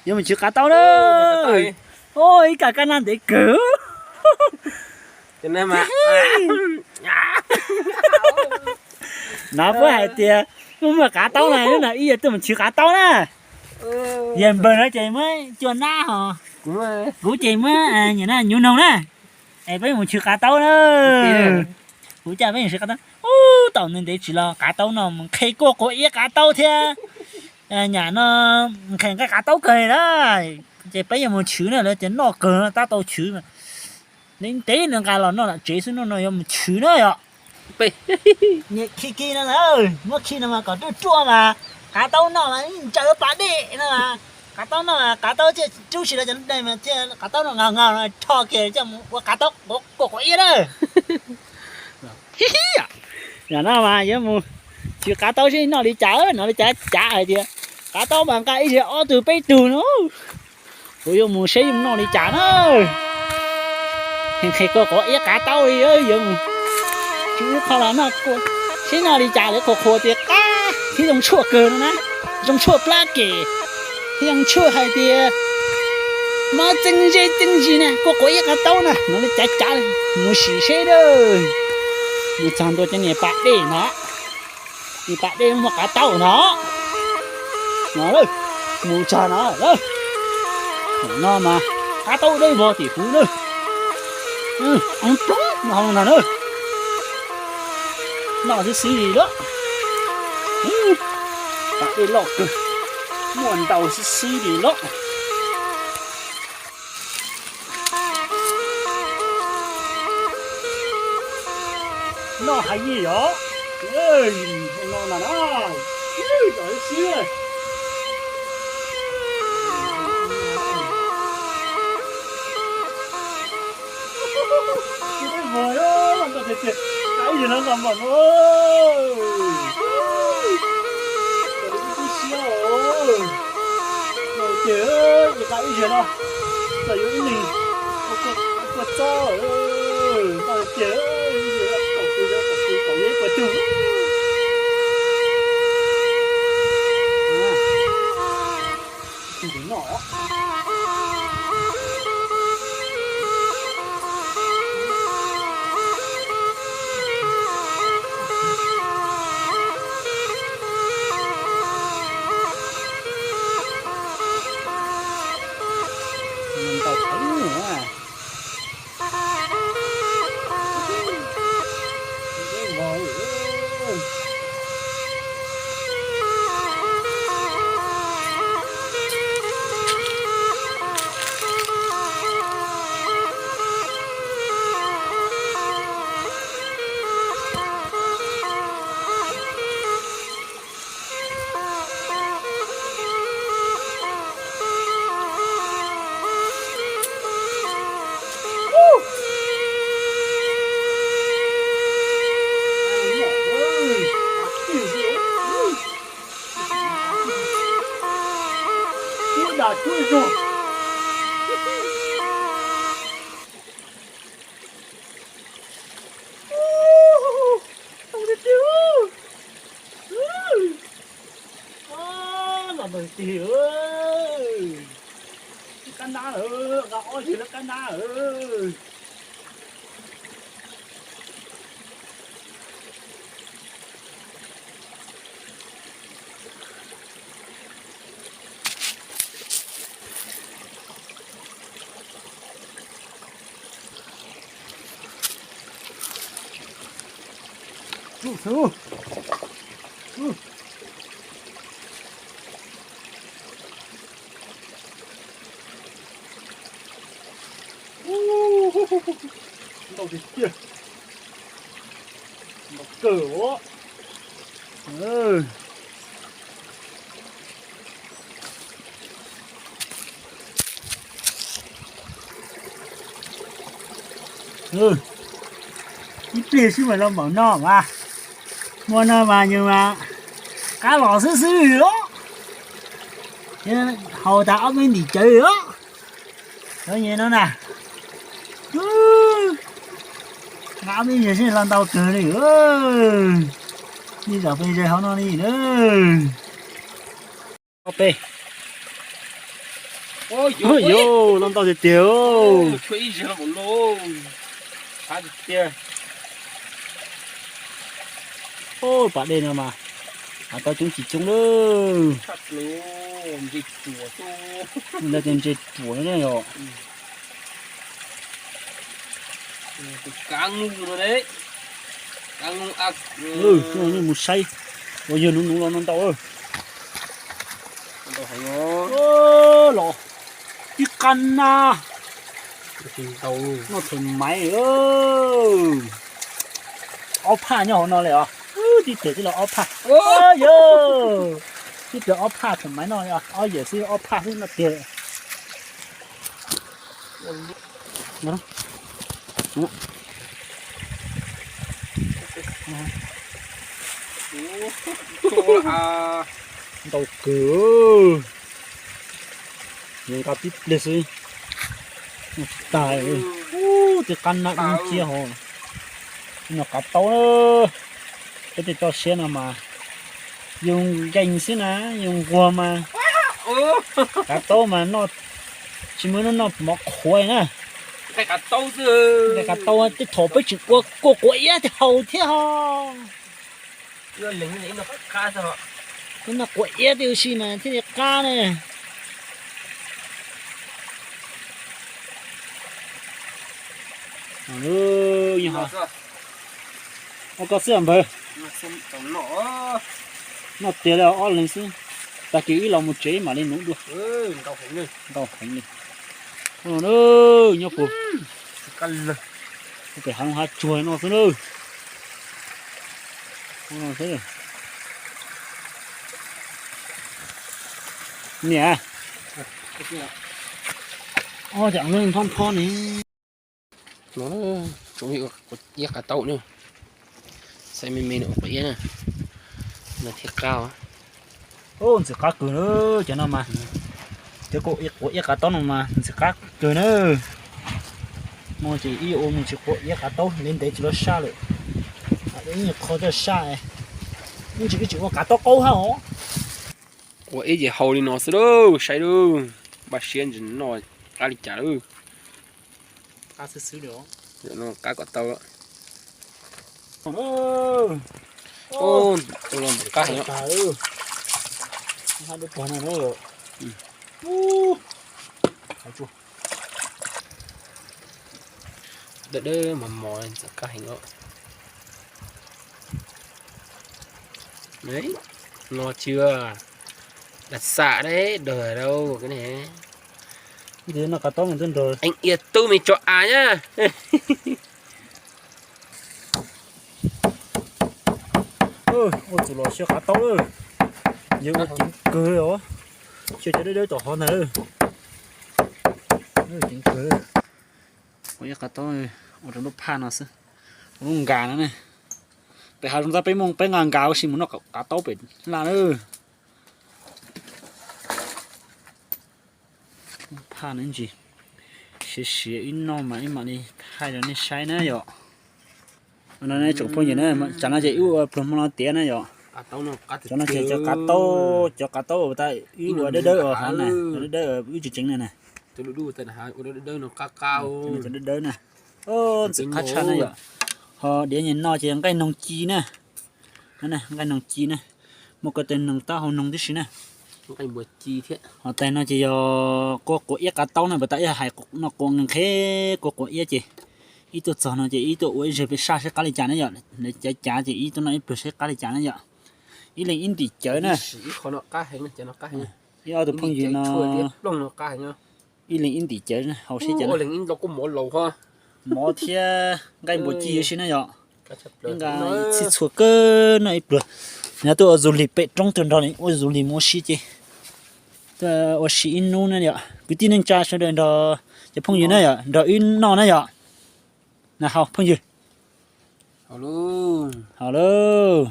Yuav mus tshwv qav taub na. Ib kas kab nab ntev kawg. No puab hais tias muaj muaj qav taub na, hnub no ib yam tuaj mus tshwv qav taub na. Yawg npawg no ces muab cua nab hos, kuv ces muab nyuam noog na. Es peb mus tshwv qav taub na. Kuv coj peb mus tshwv qav taub. Ub, tau ntev ntev tsis los qav taub no mus nqhis kua quav iab qav taub thiab. Nyam no nqhis nqaij qav taub kawg li na. Ces peb yuav mus tshwv na, lawv tias noj kawg no tab tau tshwv. Ntev ntev no nqa los noj tom tsev xwb, hnub no yuav mus tshwv na yom. Niam khi khi no na, muab khi no mas kom ruaj ruaj mas, qav taub noj mas ntsaws pas dej no mas, qav taub noj mas qav taub thiaj rub si rau cov neeg mas thiaj qav taub noj nqaug nqaug no rho kiag coj mus ua qav taub kua quav iab na. Yam no mas yuav mus tshwv qav taub seb noj li cas, noj li cas cav hais tias qav taub mas nqa ib zaug ob tug peb tug no. Kuv yuav mus seb yuav noj li cas na. Nqhis kua quav iab qav taub li, yuav mus tshwv qho los noj, seb noj li cas lawv qhuas qhuas tias qab thiab zoo tshuaj kawg no na, zoo tshuaj plab kem, thiab zoo tshuaj hais tias mob txeeb zeb txeeb zis na, kua quav iab qav taub na, no li cav cav li, mus sim seb na. Mus txog ntua cov niag pas dej no, niag pas dej muaj qav taub no, no lawm, mus txog no lawm. No mas qav taub dawb vog tim kuv na. Ov, no no na, noj xwb xwb li lawm. Pas dej loj kawg, muaj ntau xwb xwb li lawm. Noj hais yij os, no na na, tsis muaj ib yam no nqa mas no, ib tug twb siab os, no ces nqa ib yam no, txawm yuav ib leeg ua txob, nqa ces kaum tus, kaum tus, kaum yog ib puas tug. Tus ntawd noj. Ntau heev na. Cuab dag cuab zog. Tau tiag tiag. Los ntau tiag. Lub kab nab lawm, nqa ob yig lub kab nab lawm. Ntau tiag tiag. Ntau kawg os. Ib pliag xwb mas los npaum no mas, muaj no mas yus mas qab los xwb xwb li os. Haus tas ob peb ntim cawv li os. Cov no na, nqa ob peb ntim seb los ntau kawg li. Ib zaug peb ze hauv no li na. Ob peb, Ua, yog no ntau tiag tiag. Pas dej no mas, tau coob tsis coob lawm. Lawv tias ntses ruam na yom. Mus saib, ua yog nuv nuv los no ntau. Los tib qab na, noj thooj maiv. Ob phaj nyob hauv no li os. Tib pliag twb los ob phaj. Yog tib pliag ob phaj thooj maiv no, ob yawm xwb ob phaj xwb no tiag. Ntau kawg. Nqa tib pliag xwb, tsis tas. Ub, tej qab na dub nciab hos. Noj kav taub, peb tej toj siab no mas yus nkees xwb na, yus nquag mas kav taub mas noj, tsis muaj ib hnub noj mov qhuav na. Nqaij kav taub tej thaum peb tseem ua kua quav iab tej haus thiab ho. Noj quav iab tej ua si mas thiaj li qab ne. Ob koj xwb npawg. Noj tiag li ob leeg xwb. Tag kis wb los mus tsev mam li nuv dua. Ntau heev li. Nyob puag pem hav zoov hav tsuag no xwb na. Niam, ob cov phob phob ne. No, tsoom iab kav taub na. Saib me me no ua quav iab na. No thiaj qab. Ntxim qab kawg na, cov no mas, cov quav iab kav taub no mas ntxim qab kawg na. No ces ib ua mus tsis quav iab kav taub li ntev tsis lawv saj lawm. Ib qho coj saj, ib tsis ib tsis ua kav taub qaub hab os. Quav iab ces haus li no xwb lauj, saib lauj, npaj siab ntsis noj qab li cas lauj. Qab xwb xwb li. Qab kom tau. Ua los ntxim qab heev. Dawb dawb mos mos ntxim qab heev os. No tsis das xam dab dag rau ne. Noj kav taub mas twb nrog eev ia tub me tso av na. Ua txuj los xyaw kav taub, yog ua ceev kawg os. Xyaw cov dawb dawb tom hov ntag. Ceev kawg. Ua ib kav taub ua rau lub phaj no xwb, ua lub nkas no ne. Pem hav zoov tab peb muaj peb nqa nkas ua si mus noj kav taub pem laj na. Phaj no ntsis siav siav, ib noj mas ib mam li thaij rau nej saib na yom. No ne tsoom phooj ywg na, tsam no ces wb ua pluag hmo no tiav na yom. Cov no ces cov kav taub, cov kav taub uas wb ua dawb dawb os, hav na, dawb dawb wb tsis tseev na na. Cov dawb dawb na. Ntxim qab tshaj na yom. Ho diav nyem no ces nqaij noog ci na. Nqaij noog ci na. Muaj ko taw noog taub hau noog tib si na. Ho tais no ces yog kua quav iab kav taub na, puas tas ib hais no quav nqhis nqhis kua quav iab ces ib tuaj txog no ces ib tuaj ua ib zag pem saj saib qab li cas na yom. Lawv cav cav ces ib tuaj noj ib pluag saib qab li cas na yom. Ib leeg ib ntim cawv na. Ib ob tug phooj ywg no ib leeg ib ntim cawv na, haus seb cas na. Mov thiab nqaij npua ci ua si na yom. Nqa txhij txhua kawg noj ib pluag. Nyob tuaj ua du lig pem roob tuaj nrog ua du lig mus ua si ces tuaj ua si ib hnub na yom. Kwv tij neej tsa sawv daws nrog cov phooj ywg na yom, nrog wb noj na yom. Na haus phooj ywg. Haus lauj.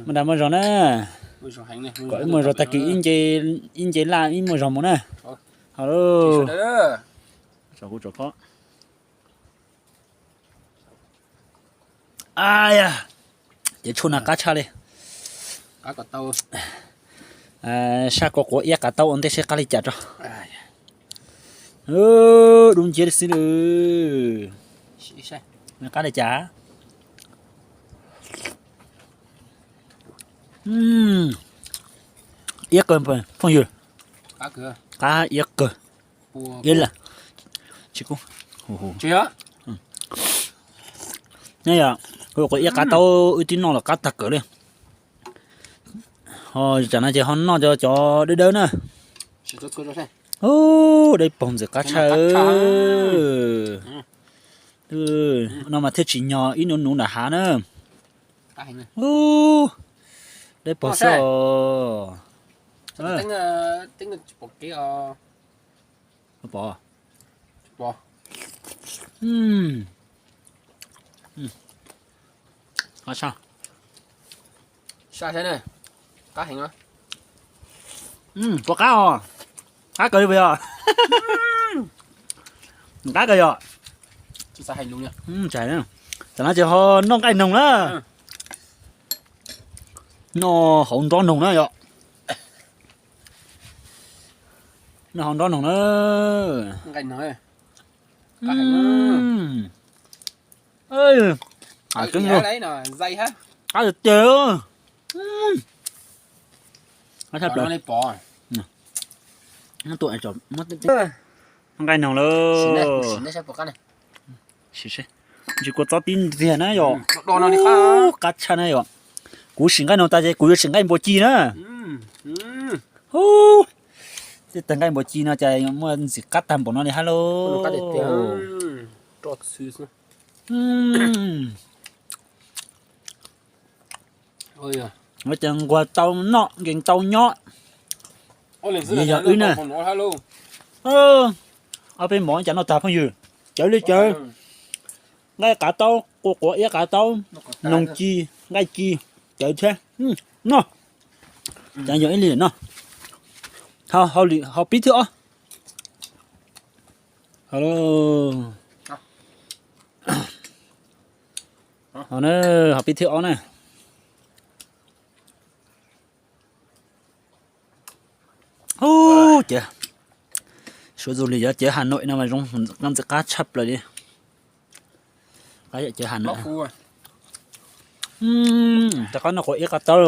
Muaj dag muaj zog na. Kom wb muaj zog tag kis ib nce laj ib muaj zog mus na. Haus lauj. Aya, ces tshuaj no qab tshaj li. Saj kua quav iab qav taub ua ntej seb qab li cas tso. Dub nciab li xwb lawm. Qab li cas? Iab kawg phooj ywg. Qab iab kawg. Iab lawm. Tsis kub. Nyob yog kua quav iab qav taub wb twb noj los qab tag kawg li. Ho tsam no ces ho noj cov cov dawb dawb na. Ub, dawb paug ntxim qab tshaj. No mas thiaj tsis nyog ib nub nuv nram hav na. Ub, dawb paug xwb os. Puas qab os? Qab kawg li puas yog? Qab kawg yog. Tam no ces ho noj nqaij noog na. Noj hauv nrob noog na yom. Noj hauv nrob noog na. Qab tiag tiag. Noj nqaij noog lawm. Ntsis kua txob tib ntiag na yom. Qab tshaj na yom. Kuv sim nqaij noog tas ces kuv yuav sim nqaij npua ci na. Ub, tej tag nqaij npua ci no cas muaj ntxim qab tag npaum no li hab lauj. Ces nquag tau noj nkees tau nyob. Yog wb na. Ob peb mov cas noj tag phooj ywg. Cawv li cawv. Nqaij qav taub, kua quav iab qav taub, noog ci, nqaij ci, cawv thiab. Noj. Cas yog ib li no. Haus pib thwb ob. Haus na, haus pib thwb ob na. Ub, ces suav zus li yog cawv Hà Nội no mas zoo, ntxim qab tshaj plaws li. Qab yam cawv Hà Nội. Rov qab noj quav iab qav taub.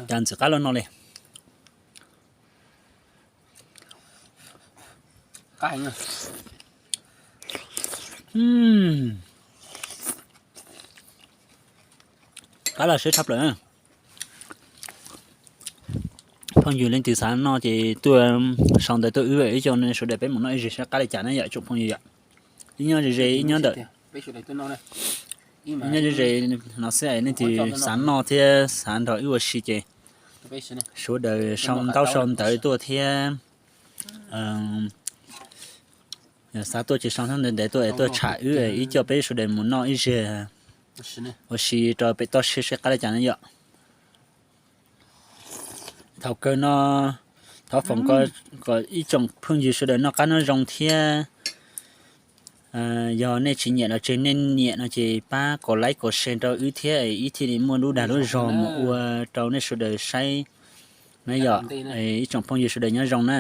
Cas ntxim qab los no li. Qab los siab tshaj plaws. Phooj ywg leej twg xav noj ces tuaj sau ntawv tuaj wb, wb coj nej sawv daws peb mus noj ib zig saib qab li cas na yom tsoom phooj ywg yom. Ib nyob ze ze ib nyob ntawm, ib nyob ze ze no xwb, leej twg xav noj thiab xav nrog wb ua si ces sawv daws sau ntaub sau ntawv tuaj thiab. Xav tuaj ces sau ntaub ntawv tuaj es tuaj tsham wb, wb coj peb sawv daws mus noj ib zig ua si rau pem toj siab saib qab li cas na yom. Thaum kawg no thov foom kom ib tsoom phooj ywg sawv daws noj qab nyob zoo thiab. Yog nej tsis nyiam los tseg, nej nyiam no ces pab kom like kom share rau wb thiab, wb thiaj li muaj lub dag lub zog mus ua rau nej sawv daws saib na yom. Ib tsoom phooj ywg sawv daws nyob zoo na.